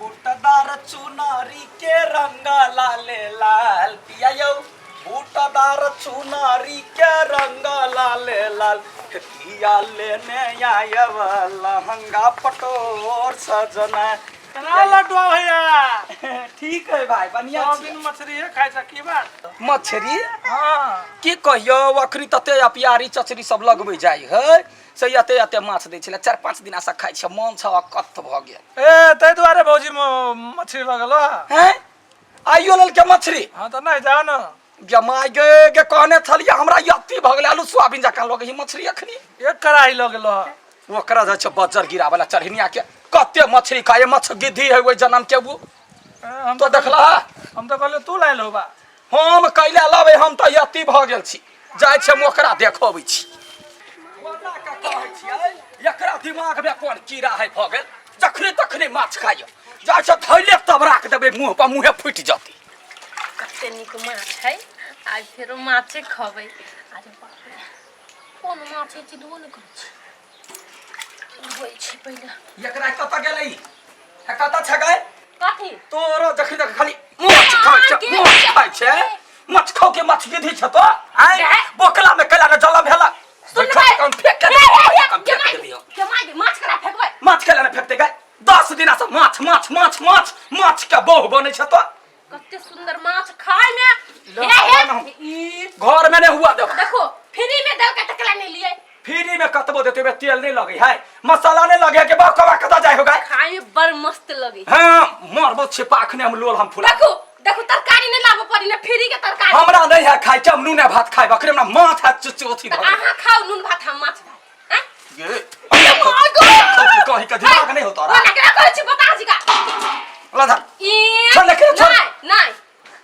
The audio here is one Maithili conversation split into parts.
बूटदार चुनारी के रंग लाले लाल पिया यौ, बूटदार चुनारी के रंग लाले लाल, पिया लेने आयब लहंगा पटोर सजना। केना लड्डुआ भैया? ठीक है भाई, बढ़िया। सब छी। दिन मछली खाइ छ, की बात? मछली? हाँ। की कहियो, अखनी तते अपियारी चचरी सब लगबै जाइ है से एते एते माछ दै छलै। 4-5 दिन आशा खाइ छै, मन छ अकथ भऽ गेल। ए, ताहि दुआरे भौजी मछली लगल। हैं, आइयो लेलकै मछली? हाँ तऽ नहि जाओ ने। गे my गे, गे कहने छलियै हमरा अति भऽ गेलै, आलू सोयाबीन जकाँ लगै है मछली अखनी। एक कड़ाही लऽ गेलो। ओकरा जाइ छै बज्जर गिराबै ला चढ़िनिया के, कते मछली खाय, मछ गिद्धी है ओहि जन्म के उ। हम तो देखला? हम तऽ कहलियै तू लायल होबा। हम कैला लबै? हम तऽ अति भऽ गेल छी, जाइ छै हम ओकरा देखबै छी। ओना के कहै छियै, एकरा दिमाग में कोन कीड़ा है भऽ गेल, जखने तखने माछ खाइए जाइ छै, धैले तब राख देबै मुँह पर, मुँहे फुटि जतै। कते नीक माछ है, आइ फेरो माछे खबै। अरे बाप रे, कोन माछ है, चिन्हबो नहि करै छी। धोइ छी पहिले। एकरा कतऽ गेलै? हे, कतऽ छै गै? कथी? तोरो जखनी तक खाली माछ खाइ छै, माछ खाइ छै, माछ खाउ के माछ गिद्धि छ तो आइ बोकला में कैला ने जलम भेला। सुन बैठो, भाई। कम फेंक के हे, हे, हे, कम फेंक के देलियो। के माय, माछ करा फेंकबै? माछ कैला ने फेंकते गै? 10 दिना से माछ माछ माछ माछ माछ के बहु बनै छ तो। कते सुंदर माछ खाय में। लो, हे हे। ना हम। ई घर में नहीं हुआ देब। देखो, फ्री में दल के टकला नहीं लिए। फ्री में कतबो देते ओहिमे तेल नहीं लगे है, मसाला नहीं लगे है के बाप कबा कता जाय होगा। खाय में बड़ मस्त लगे। हाँ, मरबो छिपा अखने हम लोल हम फुला। देखो देखो, तरकारी नहीं लाबो पड़ी ने, फ्री के तरकारी। हमरा नहीं है खाय के, हम नूने भात खाय, बकरे हमरा माथ है चुचोथी तऽ भऽ गेल। अहाँ खाउ नून भात, हम माछ भात आँय? ये कहीं के दिमाग नहीं होता ओना केना करै छी, बता छी का। लधा। ई छोड़ लेकिन, छोड़। नहीं नहीं।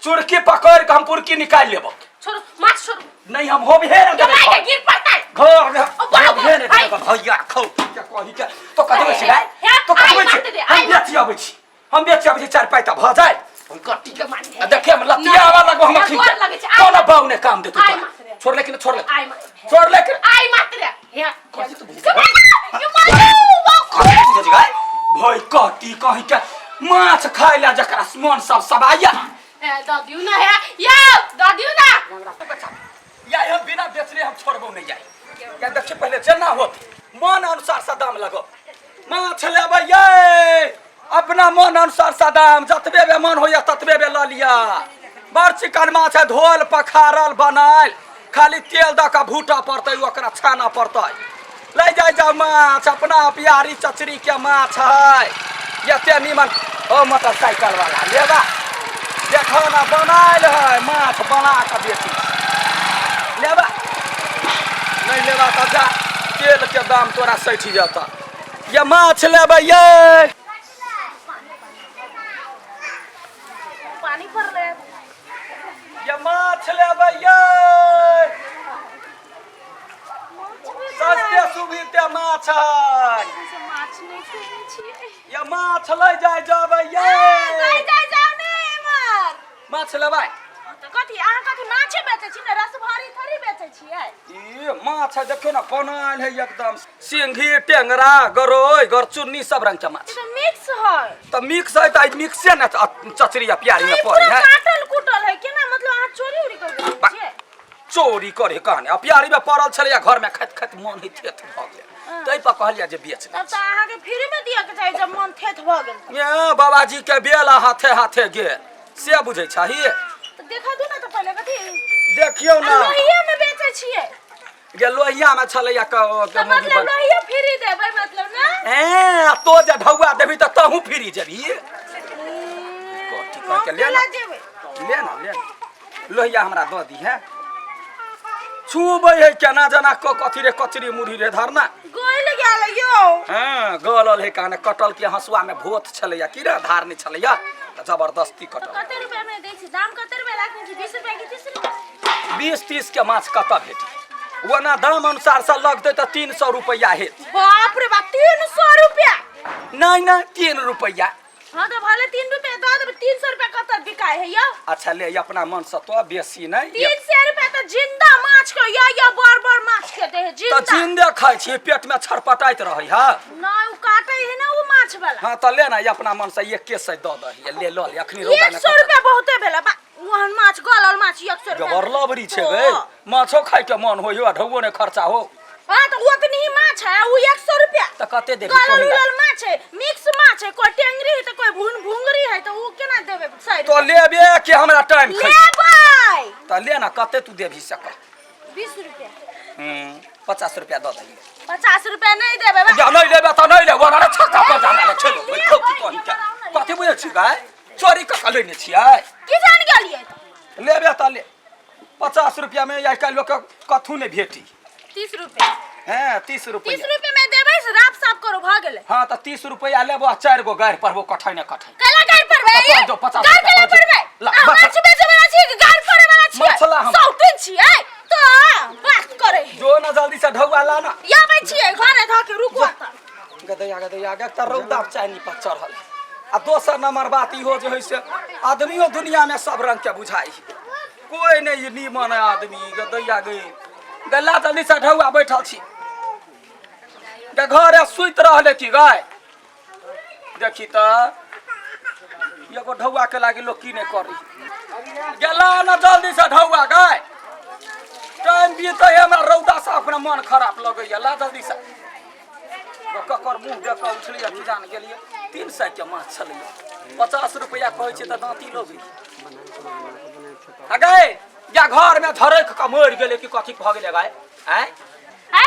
चुरकी पकड़ के हम पुरकी निकाल लेबो। छोड़ो माछ, छोड़ो। नहीं, हम हो भी है ना। के माय के गिर पड़तै। घर में ओ बाबा, हो भी भाई। ने भैया खौ क्या कही के तो कतबै छी गाय? हे, तो कतबै आइ छी? मारते दे, हम आइ। बेची अबै छी, हम बेची अबै छी, चार पाइ तऽ भऽ जाय। कट्टी के मारि। आ देखिए, हम लतिया आवा लगो हम अखी। गोर लगै छै, आइ। कोनो बाऊ ने काम देतौ आइ तोरा। मारते दे। छोड़ लेकिन, छोड़ ले। आइ मारते। छोड़ लेकिन। आइ मारते रे हे। कथी तो के माय के माय कथी बुझै छी गाय? भई कटी कहीं के माछ खाय ला जकरा मन सब सबाइया। ए, दऽ दियौ ना, हे यौ, दऽ दियौ ना। या हम बिना बेचले हम छोड़बो नहीं जाए। या देखिए, पहले जेना होत मन अनुसार से दाम लगो। माछ लेबै ये, अपना मन अनुसार से दाम, जतबे बे मन होइया ततबे बे लऽ लिअ। बड़ चिकन माछ है, धोल पखारल बनायल, खाली तेल दऽ कऽ भूटऽ पड़तै, ओकरा छानऽ पड़तै। ले जाय जाउ माछ, अपना प्यारी चचरी के माछ है, एते नीमन। ओ मोटरसाइकिल वाला, लेबा? देखो ना, बनायल है माछ, बना कऽ बेची। लेबा? नहीं लेबा तऽ जा, तेल के दाम तोरा सठि जेतऽ। ये माछ लेबै ये? पानी पड़लै। ये माछ लेबै ये? सस्ते सुविधे माछ है। माछ नहि खेने छियै। ये माछ ले जाय जाबै ये? जाय जाय, जाउ ने एमहर। माछ लेबै? तऽ कथी, अहाँ कथी माछे बेचै छी ने, रसभरी थोड़ी बेचै छियै? ई माछ है, देखियौ ने, बनायल है एकदम, सिंघी, टेंगरा, गरोई, गरचुन्नी, सब रंग के माछ। ई तऽ मिक्स है। तऽ मिक्स है तऽ मिक्से ने चचरी आ प्यारी में ई पड़े पूरा है। काटल कुटल है, केना मतलब अहाँ चोरी उरी कर बेचै छियै? चोरी करे कहने, आ प्यारी में पड़ल छलै, घर में खाइत खाइत मन है थेथ भऽ गेल, ताहि पर कहलियै जे बेच। तब तऽ अहाँके फ्री में दिअ के चाही, जब मन थेथ भऽ गेल तऽ। ये बाबाजी के बेल हाथे हाथे गेल, से बुझै छही? तऽ देखा दू ने तऽ पहिले कथी। देखियौ आ ने। लोहिया में बेचै छियै? गे लोहिया में छलैया तऽ मौगी मतलब बन लोहिया फ्री देबै मतलब ने? ए, तो जे ढौआ देबही तऽ तहूँ फ्री जेबही। कथी कह के हम ले ना। केला जेबै? ले ना, ले ना, लोहिया हमरा दऽ दी है। छुबै है केना जना क कथी रे, कचरी मुढ़ी रे, धरना। गइल गेल यौ। हाँ, गलल है कहने, कटल के हंसुआ में भोत छलैया की रे, धार नहीं छलैया तऽ जबरदस्ती तऽ कटल। कते रुपया में दै छी? दाम कते रुपया राखने छी? 20 रुपया कि 30 रुपया? 20-30 के माछ कतऽ भेटै? ओना दाम अनुसार से लगतै तऽ 300 रुपैआ हेतै। बाप रे बाप, 300 रुपया? नहीं नहीं, 3 रुपैआ। हाँ तो भले 3 रुपया दऽ देबै, 300 रुपया कतऽ बिकाय है यौ? अच्छा ले, ई अपना मन से तो बेसी नहीं। 300 रुपया तऽ जिंदा माछ के या या बड़ बड़ माछ के दे है। तऽ जिंदा। जिंदे खाइ छियै, पेट में छरपटाइत रहै है। नहीं, उ काटे है ना उ माछ वाला। हाँ तऽ ले ना, ई अपना मन से 100 दऽ दही, ले लऽ ले अखनी रौदा। 100 रुपया बहुते भेलै बा, ओहन माछ, गलल माछ 100 रुपया। जबर लबरी छै गे, माछो खाइ के मन होइयो आ ढौओ नहि खर्चा हो। हाँ तो उतनी ही माछ है, उ 100 रुपया। तऽ कते देबही? गलल तोही उलल माछ है, मिक्स माछ है, कोई टेंगरी है तो कोई भून भुंगरी है, तो उ केना देबै 100? तो लेबे कि हमरा टाइम खै? लेबै। तऽ ले ना, कते तू देबही से कह। 20 रुपया। 50 रुपया दऽ दही। 50 रुपया नहीं देबै बा। जा, नहीं लेबे तऽ नहीं लेबो ना, छक्का पर जाना रे छेलो भाई खौ की कही के कथी बुझै छी गाय, चोरी कऽ कऽ लेने छियै? की जान गेलियै? लेबे तऽ ले, 50 रुपया में आइ काल्हि लोकके कथू नहि भेटी। 30 रुपया। हैं, 30 तीस रुपया? रुपया में देबै से राफ साफ करो, भऽ गेलै। हाँ तऽ 30 रुपया लेबो आ चारि गो गारि पढ़बो कठै ने कठै। कैला गारि पड़बै? तऽ तोरा दो 50 गारि रुपया कैला पहुँच। पड़बै? ला, आ बस। माछ बेचै वाला छियै कि गारि पड़ै वाला छियै? माछ ला हम। सौतीन छियै तऽ बात करै है। जो ना, जल्दी से ढौआ ला ना। आबै छियै घरे धऽ के, रुकू तऽ। गदैया गदैया गे, तऽ रौदा चानी पर चढ़ल आ दोसर नंबर बात इहो जे होइ से आदमियो दुनिया में सब रंग के बुझाइ है, कोई नहीं नीमन है आदमी। गदैया गे गला, जल्दी से ढौआ, बैठल छी गे, घरे सुति रहले की गाय? देखी तऽ एगो ढौआ के लागी लोग की नहीं करी। गेला ना जल्दी से ढौआ गाय, टाइम बीते, हमरा रौदा से अपना मन खराब लगैया। ला जल्दी से। ककर मुँह देख कऽ उठलियै की जान गेलियै। 300 के माछ छलैया, 50 रुपैआ कहै छै तऽ दाँती लोगे आ गए या घरमे झरकि कऽ मरि गेलै कि कथी भऽ गेलै गाय आँय? है,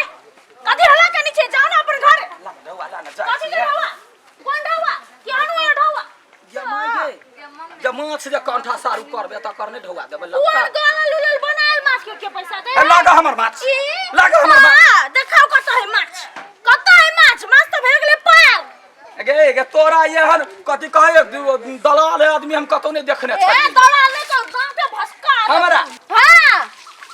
कथी हल्ला कनी छै? जाउ ने अपन घर। ला ढौआ ला ना, जाइ कथी के छियै। ढौआ? कोन ढौआ? केहन हुए ढौआ? या माय गे, जे माछ जे कंठा सारू करबे तकर नहि ढौआ देबै। पुअर लंका गलल उलल बनायल माछ के पैसा दे? ए, लागा हमर माछ। ई? लागा हमर माछ। हाँ, देखाउ कतऽ है माछ, कतऽ है माछ? माछ तऽ भए गेलै पार। गे गे, तोरा एहन कथी कहै दलाल है आदमी हम कतौ नहि देखने ए छलियै। दलाल नहि तऽ दाँते भसका देतौ। हमरा? हाँ।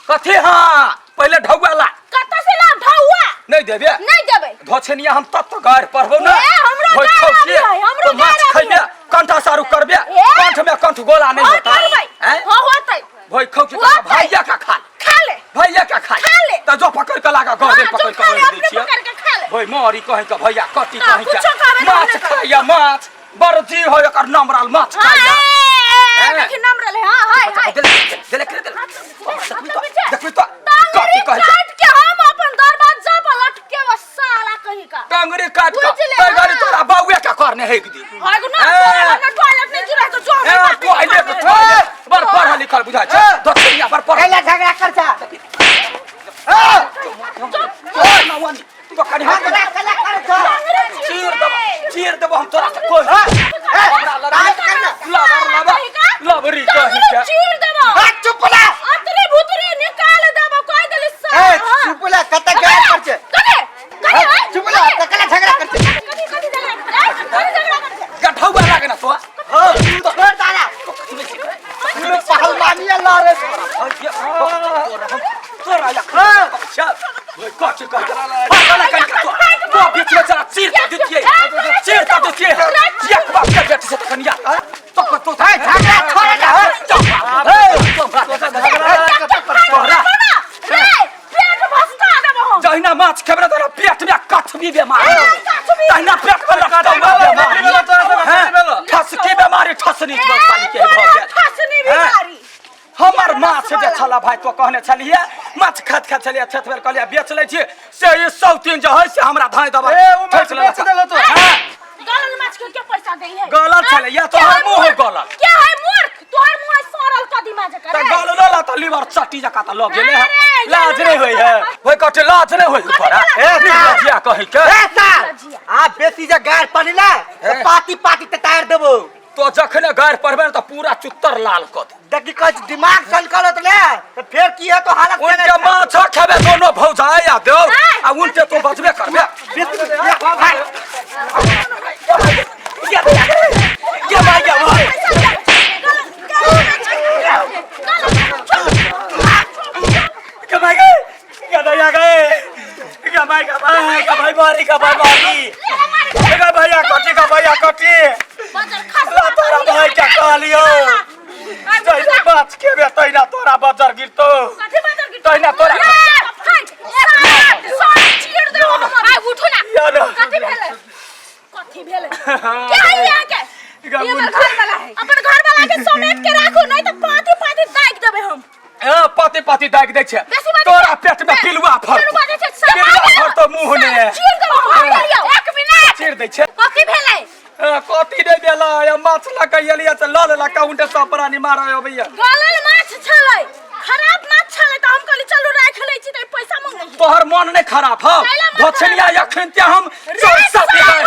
कथी हाँ? पहिले ढौआ ला। कतऽ से लाब ढौआ? नहि देबे? नहीं देबै। धोछनिया हम तब तो गारि पढ़बो ना। ए, हमरो भोज गारि खाउ आबी के? है, हमरो तो माछ गारि आबी खैबे, कंठा सारू करबे, ए? कंठ में कंठ गोला नहीं हाँ, होता। करबै। हैं? हाँ, होतै। भोज खाउ के? होतै। भैया का खा ले। खा ले। भैया का खा ले। खा ले। तो जो पकड़ के लागा हाँ, गर्दन जो पकड़ के खा ले, ओढ़ दै अपने छियै। पकड़ के खा ले। भोज मारी कहीं के भैया कटी हाँ, कहीं के कुछो कहबै तऽ माछ हमने कहबै। खाइया माछ, बड़ जी हो एकर नमरल माछ हाँ, खाइया। ए, ए, हैं? देखी नाम रहले, हाँ, हाय, हाय। देले देले देले देले, देखबी तो, देखबी तो टंगरी कथी कहै छै। काट के हम अपन दरवाजा पर लटके व साला कहीं का। टंगरी काट के बुझले, तै गाड़ी हाँ। तोरा बाउए के करने हेक दी। हाय गो ना, ए। तोरा ना टॉयलेट नहीं गिरा तो जो ए हम बात टॉयलेट टॉयलेट, बड़ पढ़ल लिखल बुझाइ छै दक्षिणिया, बड़ पढ़ल। कैला झगड़ा कर छा? तो कनि हाथ झगड़ा कैला कर छा? चीर देबो, चीर देबो हम तोरा से। कोई हमरा लग बात कर ना। लबर लबर लबरी कहि के चीर देबो। ए, चुप ला। अतरी भुतरी निकाल देबो, कह देली ए साला। हाँ। चुप ला, कत गाय कर छे? कथी कथी ए, है? चुप ला, त कैला झगड़ा कर छे? कथी कथी झगड़ा कर छे? कथी झगड़ा कर छे? गठौआ लागे ना तो। हां, तू तो छोड़ दादा, तू पहलवानी लड़े। तोरा या कथी कह तो बीच में चला चीर तो दितियै, चीर तो दितियै एक बाप के बेटी से कनिया तो तो ए, झगड़ा छोड़ ना। तोरा रे पेट भसका देबो हम। जहिना माछ खेबे तोरा पेट में कछबी बेमारी, ए, कछबी। तहिना पेट में लटकौआ बेमारी। हैं? ठसकी बेमारी, ठसनी पानी के भऽ गेल। ठसनी हैं? बीमारी। हमर माछ जे छला भाई, तो कहने छलियै माछ खात खात छलियै, छत बेर कहलियै बेच लै छी, से ई 103 जे है से हमरा धाय दबा। ए, ओ माछ बेच देलहो तो। हैं? गलल माछ के के पैसा दै है? गलल छलै या तोहर मुँह है गलल। के है मूर्ख? तोहर मुँह है सड़ल कदीमा जकाँ तऽ रे। गललो ला तऽ लीवर चट्टी जकाँ तऽ लग गेलै है। अरे, लाज नहि होइ है ओहि कटे, लाज नहि होइ तोरा? ए, निर्लज्जिया कहै के। ए साल, आ बेसी जे गार पड़ी ना ए। पाती पाती ते तार देबो। तो जखने गारि पढ़बे ने तऽ पूरा चुत्तर लाल कऽ दे। देखी कहै छी, दिमाग सनकल होत ने तऽ फेर की है तो हालत। उनके माछ खेबे दोनो भौजाई आ देव आ उनके तो बचबे करबे। ये ये भाई, ये भाई। कमाई गए, गदया गए, कमाई कमाई कमाई मारी, कमाई मारी, कमाई कटी, कमाई कटी। बजर खस ला तोरा भाई के कहलियो जहिना माछ खेबे तहिना तोरा बजर गिरतो कथी बजर गिरतो तहिना तोरा चीर देबो हम आइ उठू ना यार कथी भेलै कथी भेलै के है यहाँ के ई हमर घर वाला है अपन घर वाला के समेट के राखू नहीं तो पाथी पाथी दाग देबे हम ए पाती पाती दाग दै छै बेसी बाजै तोरा पेट में पिलुआ फर पिलुआ जे छै सब पिलुआ फर तो मुंह ने चीर देबो हम एक मिनट चीर दै छै कथी भेलै ए, कथी नहि देला या माछ लऽ के एलियै से लऽ लेलक उनटे सब प्राणी मारय अबैया गलल माछ छलै खराब माछ छलै तऽ हम कहली चलू राखि लै छी तऽ पैसा मंगै छी तोहर मन नहि खराब हौ कैला मन भोछनिया एखन ते हम रे चौसा सार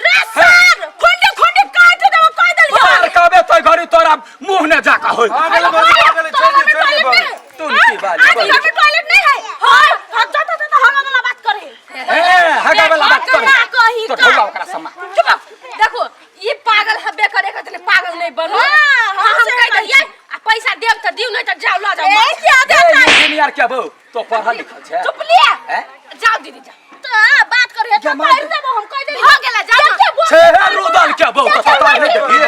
रे सार खुंडी खुंडी काट देबो कह देलियो मार कहबे तो घड़ी तोरा मुंह ने जाका होय आ गेलै भौजी आ गेलै छोड़ दियौ छोड़ दियौ भौजी तुम की बाली आज घर में टॉयलेट नहीं है हां हां जा जा जा हगा वाला बात करे ए हगा वाला बात कर ना कही तो का ढोला ओकरा समा चुप रहो। देखो ई पागल हबे करे के तने पागल नहीं बनो हाँ, हाँ, हम से कह कही। दियै आ पैसा देब त दिउ नहीं त जाओ ल जाओ ए क्या ए देता इंजीनियर के बो तो पढ़ल लिखल छै चुप लिया हैं? जाओ दीदी जाओ तो बात करे तो जमा मार देबो हम कह देलियो हो गेला जाओ ना। छे रुदल के बो तो पता नहीं देखी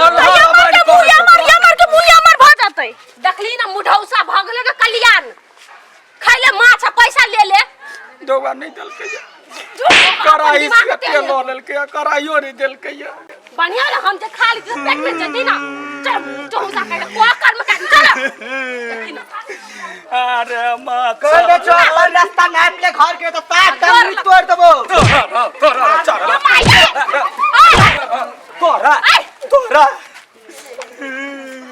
अल्लाह मार के रामायण मुया कर मार या मार के मुया मार भ जतै देखली ना मुढौसा भ गेलै ना कल्याण खैले माछ आ पैसा ले ले दवा नहीं देलकै झूठ अपन कढ़ाई दिमाग से तेल तेल लऽ लेलकै कढ़ाइयो नहीं देलकै बढ़िया ना हम जे खा ली पेट में जती ना चल चौसा कर को कर्म कर चल देखी ना अरे माछ कह दे चो और रास्ता नाप ले घर के तो ताक तंगड़ी तोड़ देबो तोरा तोरा